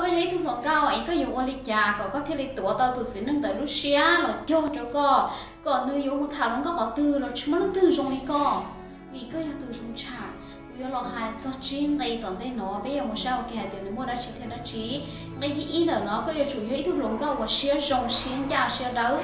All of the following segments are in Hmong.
Yog ib tug hluas nkauj es koj yuav ua li cas kom koj thiaj li tuav tau tus txiv neej ntawd lub siab los cog rau koj, kom nws yuav mus tham hluas nkauj qhov twg los tsis muaj leej twg zoo li koj, vim koj yog tus zoo tshaj. Kuv yuav los hais txog tsib nqe tom ntej no, peb yuav mus saib ua ke hais tias nws muaj dab tsi thiab dab tsi. Nqe thib ib ntawm no koj yuav tsum yog ib tug hluas nkauj uas siab zoo siab ncaj siab dawb.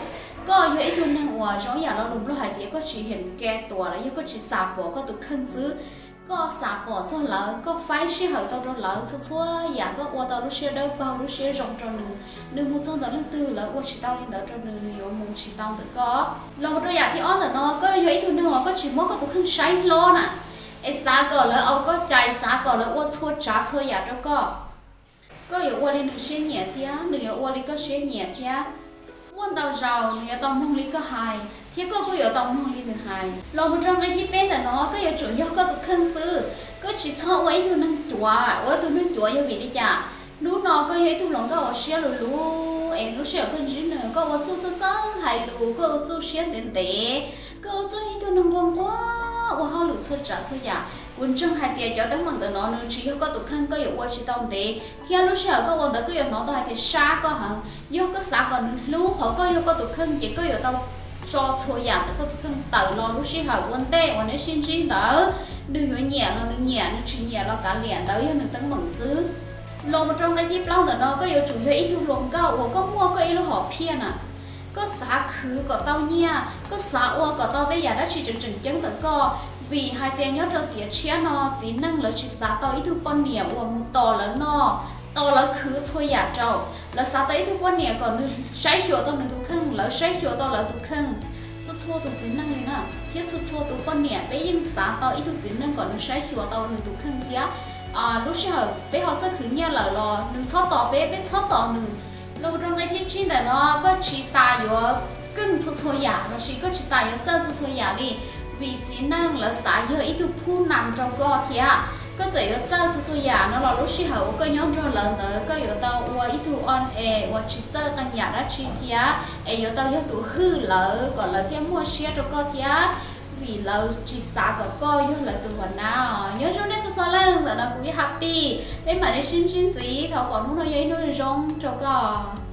Koj yog ib tug neeg uas zoo yam lo lus Nplog hais tias koj tsis heem ke tuam los yog koj tsis xav pom koj tus kheej xwb. Koj xav pom txog lawv, koj faib sij hawm tau rau lawv, txhua txhua yam koj ua tau lub siab dawb paug lub siab zoo rau nws. Nws mus txog ntawm leej twg lawv ua tsis tau li ntawd rau nws, nws yuav mus tsis tau ntawm koj. Los mus rau yam thib ob ntawm no, koj yog ib tug neeg uas koj tsis muab koj tus kheej saib hlob na, es xav kom lawv ua koj cai, xav kom lawv ua txhua tsav txhua yam rau koj. Koj yuav ua li nws siab nyiam thiab nws yuav ua li koj siab nyiam thiab. Muaj ntau zaus nws yuav tau mloog li koj hais thiab koj kuj yuav tau mloog li nws hais. Los mus rau nqe thib peb ntawm no, koj yuav tsum yog koj tus kheej xwb, koj tsis txhob ua ib tug neeg cuav. Ua ib tug neeg cuav yog vim li cas? Hnub no koj yog ib tug hluas nkauj uas siab luv luv es lub sij hawm koj ntsib nws koj ua txuj txawj txawj hais lus, koj ua txuj siab ntev ntev, koj ua txuj ib tug neeg nquag nquag ua hauj lwm txhua tsav txhua yam. Kuv ntseeg hais tias cov teeb meem ntawm no nws tsis yog koj tus kheej, koj yuav ua tsis tau ntev thiab lub sij hawm koj ua ntawd koj yuav hnov tau hais tias sab koj heev. Yog koj xav kom nws hlub qhov koj yog koj tus kheej ces koj yuav tau tso txhua yam ntawm koj tus kheej tawm los lub sij hawm ua ntej uas neb sib ntsib ntawd. Nws yuav nyiam los nws nyiam, nws tsis nyiam los kav liam, ntawd yog nws teeb meem xwb. Los mus rau nqe thib plaub ntawm no, koj yuav tsum yog ib tug hluas nkauj uas koj muaj koj ib lub hom phiaj na. Koj xav khwv kom tau nyiaj, koj xav ua kom tau tej yam dab tsi tseem tseem ceeb ntawm koj, vim hais tias nyob rau tiam tshiab no txiv neej lawv tsis xav tau ib tug poj niam uas mus tos lawv noj, tos lawv khwv txhua yam rau. Lawv xav tau ib tug poj niam kom nws saib xyuas tau nws tus kheej, lawv saib xyuas tau lawv tus kheej. Txhua txhua tus txiv neej li na, thiab txhua txhua tus poj niam peb yeej xav tau ib tug txiv neej kom nws saib xyuas tau nws tus kheej thiab. Lub sij hawm peb ho txawj khwv nyiaj lawm los nws txhob tos peb, peb txhob tos nws. Los rau nqe thib tsib ntawm no, koj tsis tas yuav keej txhua txhua yam lossis koj tsis tas yuav txawj txhua txhua yam li, vim txiv neej lawv xav yog ib tug phub nam rau koj thiab. Koj txawm yuav txawj txhua txhua yam no los lub sij hawm uas koj nyob nrog lawv ntawd koj yuav tau ua ib tug o e uas tsis txawj qee yam dab tsi thiab, es yuav tau yog tus hwj lawv kom lawv thiaj muaj siab rau koj thiab, vim lawv tsis xav kom koj yog lawv tus hua na. Nyob zoo nej txhua txhua leej, ntawm no kuv Happy, peb mam li sib ntsib ntxiv, thov kom hnub no yog ib hnub zoo rau koj.